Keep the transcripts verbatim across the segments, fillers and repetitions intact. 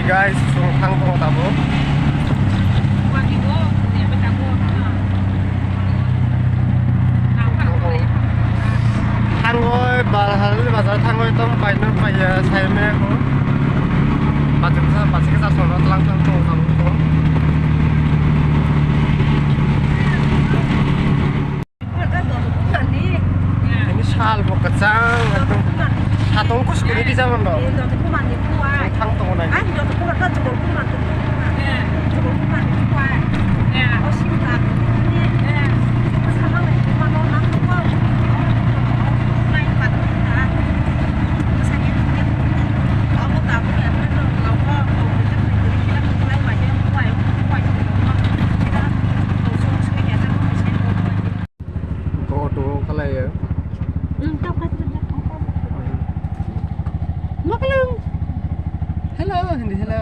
Guys, chwng thang tongo tabuk. Thangwi Balhali bazar thangwi tong paino paiya saimaya ko. Bachiksa bachiksa sono tlang thang tongo tabuk. Ini sal bo kwchang, ekdom satong kus kiri kisa mando. Thang tongo nai. Auto khalaiyo. Maklum. Hello, hindi hello.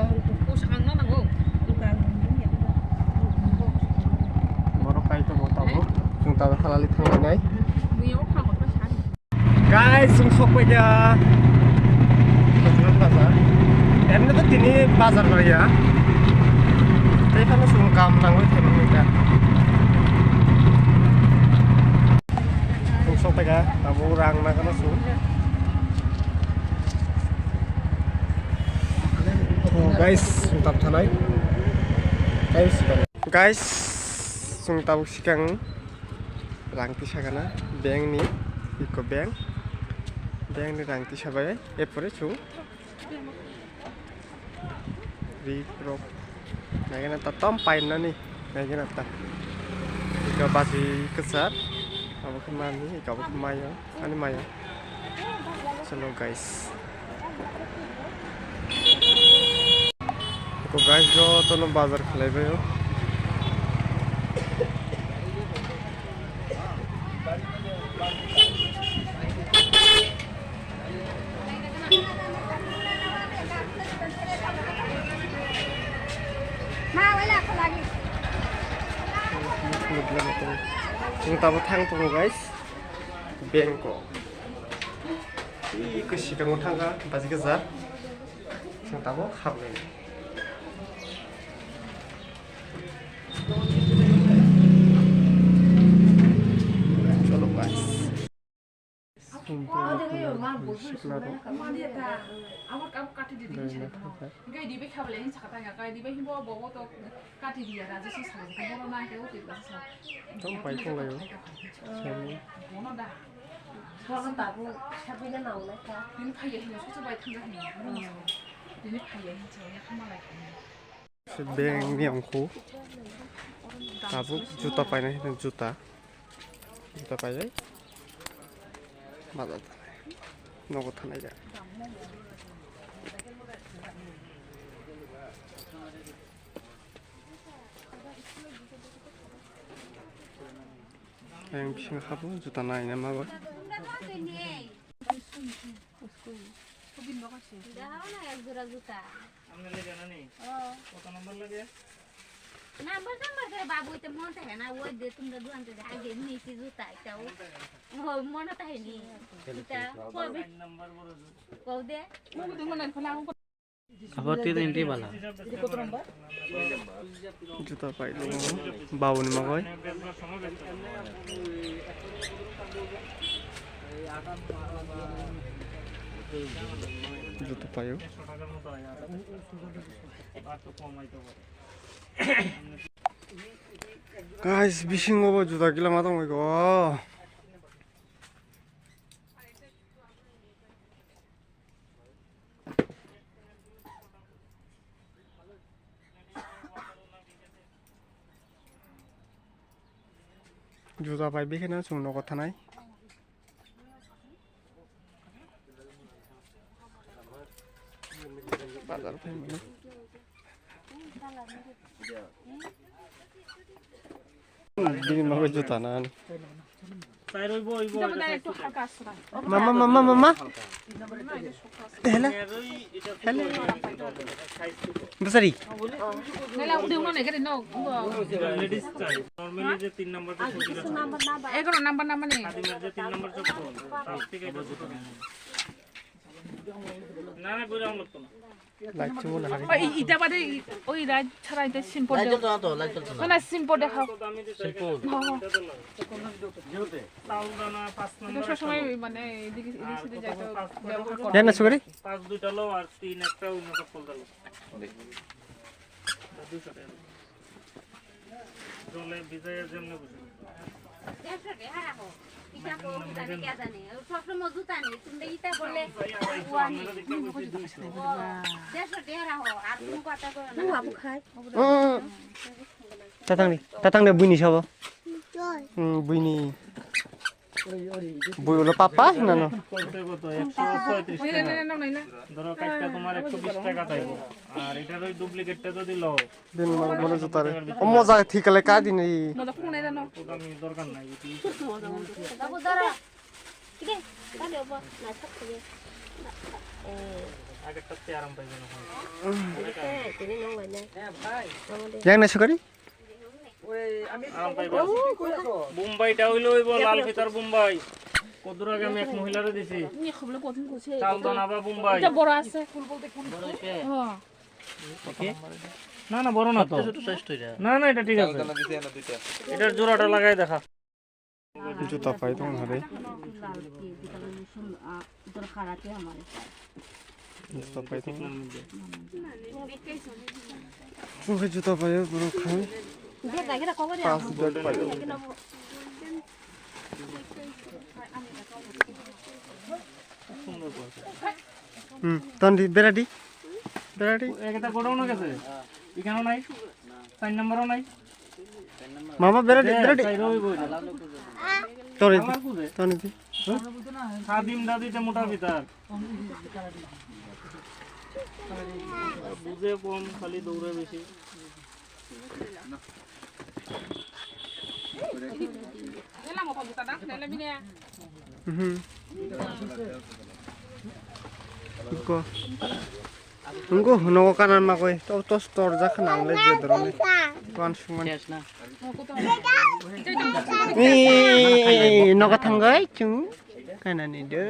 Borok kai tongo tabuk. Chwng tabuk halali thanglainai. Guys, chwng sokpaikha. Bazar. Emni to tini bazar goriya. Tei phano chwng kam nangwi thangwi ta. Chwng sokpaikha, tabuk rang nangano chwng. Oh, guys, chwng tabuk thanai. Guys, chwng tabuk sikang. Rang tisakana bank ni, UCO bank, bank ni rang tisabai, erpore chwng ri rok naikhe ta tom painani naikhe ta. Eka baji kwchar, abo khe mani, eka abo khe maya, ani maya. Chalo guys. Eko guys, jotono bazar khlaibaio. Chwng tabuk thang tongo guys, bank o. Ih, kwsikango thangkha, baji kwchar. Chwng tabuk habnai. Chalo, guys. Sikla rok. Gai na thangkha. Kati diya raja si sa, bono na ke uti basa sa. Tong pai tong layo. Sami. Bono da. Bono tabu sabi na nang lai ka. Tini phaiya hin so so bai thang hin. Tini phaiya hin so ya kama lai. Se bank ni ongkhu. Tabuk juta paina hin juta. Juta paijai. Bazar thanai. Nogo thanai ja. Ayang bising habu juta naina mago. Dehawo na ek jora juta. Number number kore babu ite mon thahe na, oi de tumra duan te hai de ni ti juta ita o. Oh, mon thahe ni. Ita ko be. Ko de. Abo ti din ti bala. Juta pai lo. Babu ni magoi. Juta paio. Guys, bisingo bo juta gila ma tongwi go. Juta pai bikheno chwng nogo thanai. Bazar phaimani. Bini mago juta na. Mama, mama, mama. Hello. Hello. Basari. এগারো number number নেই। না, না, করে আনলো তো না। Light chungwi nahari. Oi, i-, ita bade i-, oi, light chara ita simpot de. Light jalto na to, light jalto na. Na, na, simpot de khao. Simpot. Ho, ho. চাউল দানা পাঁচ নম্বর এটা সবসময় লও। মানে এদিকে, এদিক আর সেদিক কত যাইতে পাঁচ, কত ব্যবহার করে? জান না সুপারি? পাঁচ দুইটা লও আর তিন একটা অন্য চপ্পল দাও। দুইশো টাকা। জলে ভিজাইয়া যেমনে বসে। দেড়শো টাকা রাখো। ইটা তো জানি কে জানে। ও সবসময় জুতা নেই। তুমি ইটা বললে ওয়ানি। ও, দেড়শো টাকা রাখো। আর কোনো কথা কইও না। ও বাবু খায়। Tatang ni, tatang ni buini sabo. Hmm, buini. Bui ulo papa hinano. ধরো, কাঠটা তোমার একশো বিশ টাকা চাইবো। আর এটার ওই ডুপ্লিকেটটা যদি লও, Din mo, mo jotare. O moja thik kale ka din i. ওটা আমি দরকার নাই, এটি বাবু, ধরো। কিরে? তাহলে ওপর না, সব থেকে। আগেরটাতে আরাম পাইবে না হয়। Yang na sukari? আরাম পাইবে। বোম্বাইটা হইলো ওই লাল ফিতার বোম্বাই। কত দূর আগে আমি এক মহিলারে দিছি। চাল দানা বা বোম্বাই। এটা বড় আছে। হ্যাঁ। ওকে। না, না, বড় না তো। ছোট ছোট সাইজ তো এটা। না, না, এটা ঠিক আছে। এটার জোড়াটা লাগাই দেখা। জুতা পাই tong hare. Jota pai tong. Oke, jota pai, bro, khai. Pas dot pai. Hmm, tandi, beradi. Beradi. একটা গোডাউনও গেছে। এখানেও নাই। চার নম্বরও নাই। Mama, beradi, beradi. চাইরও হইব এটা। Toni, আমার খুঁজে। Toni. খাদিম দাদিতে মোটা ফিতার। বুঝে কম, খালি দৌড়ে বেশি। Mhm. Ko. Nunggu nogo kanan makoi. To, to store jak nang le je dorone. Kuan suman. Ni nogo thangai chung. Kanani do.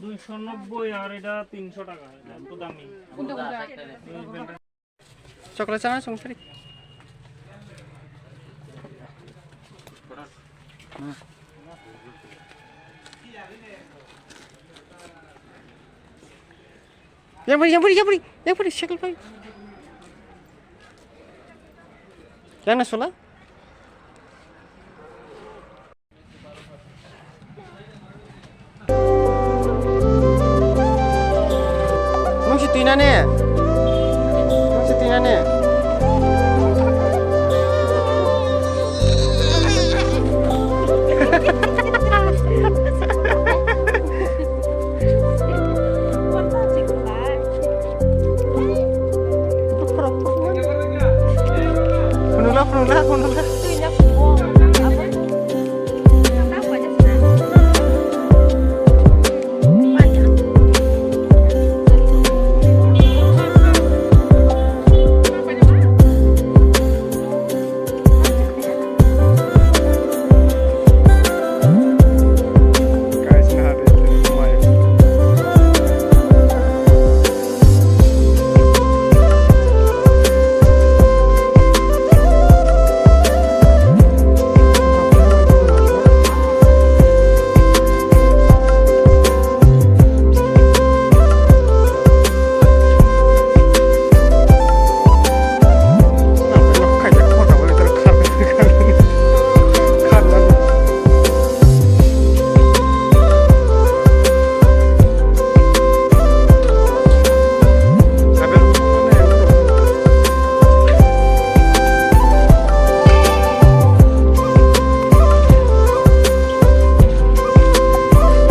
দুইশো নব্বই আর এটা তিনশো টাকা, এটা একটু দামি। কোনটা, কোনটা? Chocolate chana song sari. Yang beri, yang beri, yang beri, yang beri, cycle beri. Yang na sula? Nung si twi nani? Nung si twi nani? Phunukla, phunukla, phunukla.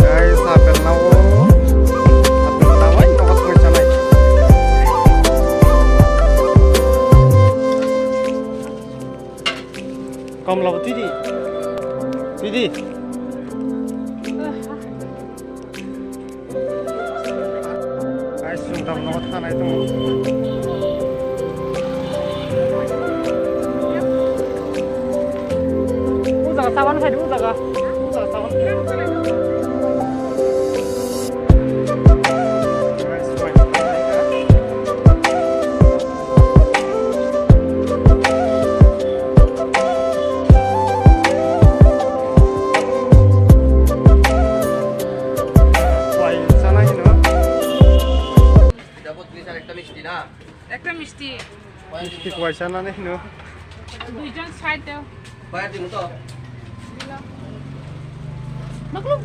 Guys, apple na o. Apple na o, nogo thangwi chanai. Komla bo twi di. Twi di. Guys, chwng tabuk nogo thanai tongo. O jaga saban phai di, o jaga. O jaga saban phai di. Stick waisa nani hino. Duijon side deo. Bayar dimo to. Maklum.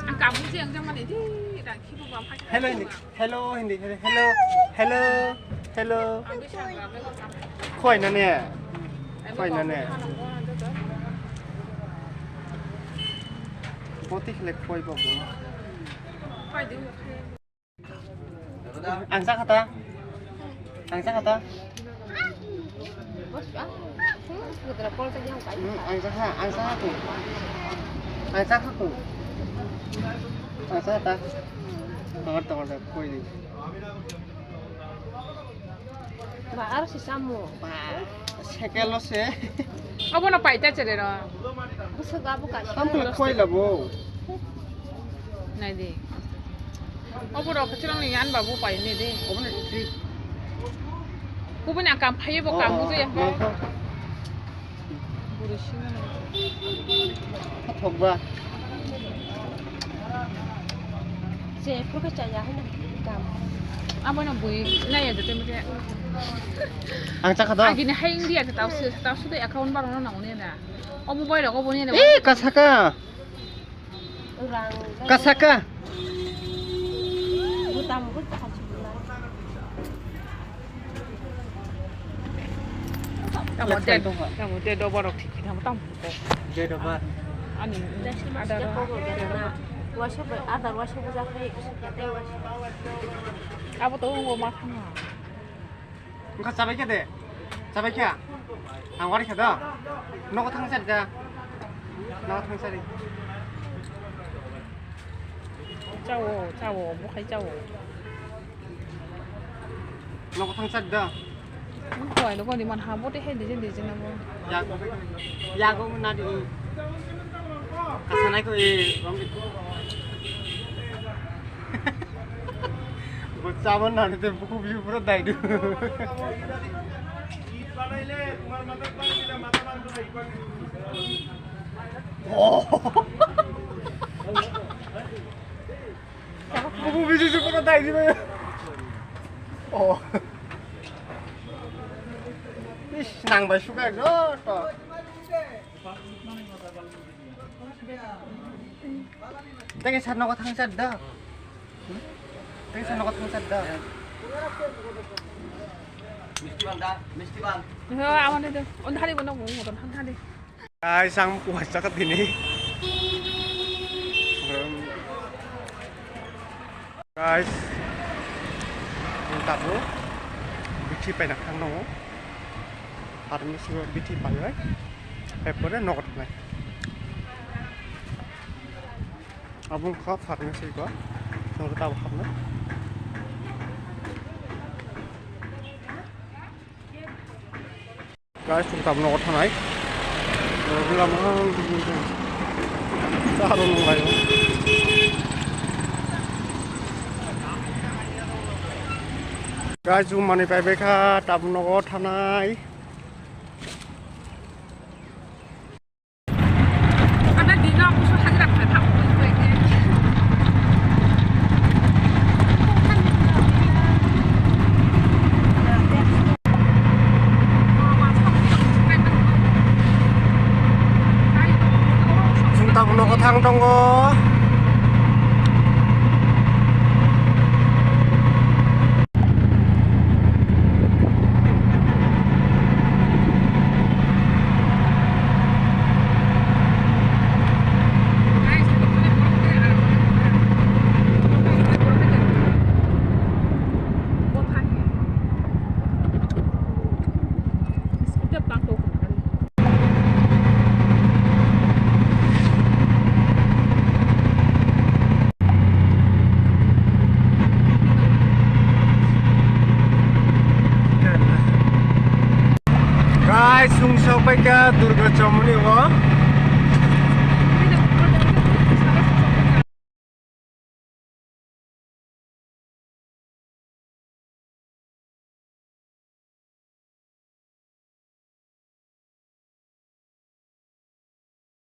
Ang kamu je ang jaman ini, dan kibu bam hak. Hello, ini. Hello, hindi, hello, hello, hello, hello. Khoi na ne? Khoi na ne? Boti khle khoi ba bo. Ang sa khata. Ang sa khata. Hmm, ang sa kha, ang sa kha tu. Ang sa kha tu. Ang sa ta. Tongor, tongor, tongor, koi di. Ba, aro si samo. Ba, sekel lo se. Obo no paita chere ro. Busa ga bu ka. Sample koi la bo. Nai di. Obo rok chwrang ni yan ba bu pai ne de. Obo no tri. Kubuni akam phai bo kam bu ya. Thokba. Je, phuka chaya hwnwi kam. Abo no bui nai ya jete mete. Ang chakha do. Agini hai India ke tau se, tau sudo account bar no nang ne na. O mobile rok obo ne na. Eh, kasaka. Kasaka. Butam butam. Tamo de, tamo de do borok thik thamo tamo. Je dobar. Ani ada. Waisa bai, ada waisa buja khai. Abo to ngo ma thang. Engkha chabai khe de. Chabai khe. Ang wari khe do. Nogo thang sar da. Nogo thang sari. Chao, chao, bo khai chao. Nogo thang sar da. Khowai no goni man ha, bote hai dije dije na bo. Yago, yago na di. Kasanai ko e, rong di. Bo chabon na de buku bi pura dai du. Oh. Bubu bisi suka dai di ba. Oh. Ish, nang bai suka ekdom to. Tege sar nogo thang sar da. Tege sar nogo thang sar da. Misti bang da, misti bang. Ho, amane do. On thari bono mo moton thang thari. Guys, ang kuaisa kha tini. Guys, ang tabuk bithi paina thang nango. Pharmacy o bithi paibai. Epore nogo thangnai. Abong kha pharmacy ko. Nogo tabuk hapnai. Guys, chwng tabuk nogo thanai. Lama cha rw nung lai o. Guys, chwng manwi pai bai kha, tabuk nogo thanai. Chwng tabuk nogo thang tongo. Guys, chwng sokpaikha Durga Chomoni o.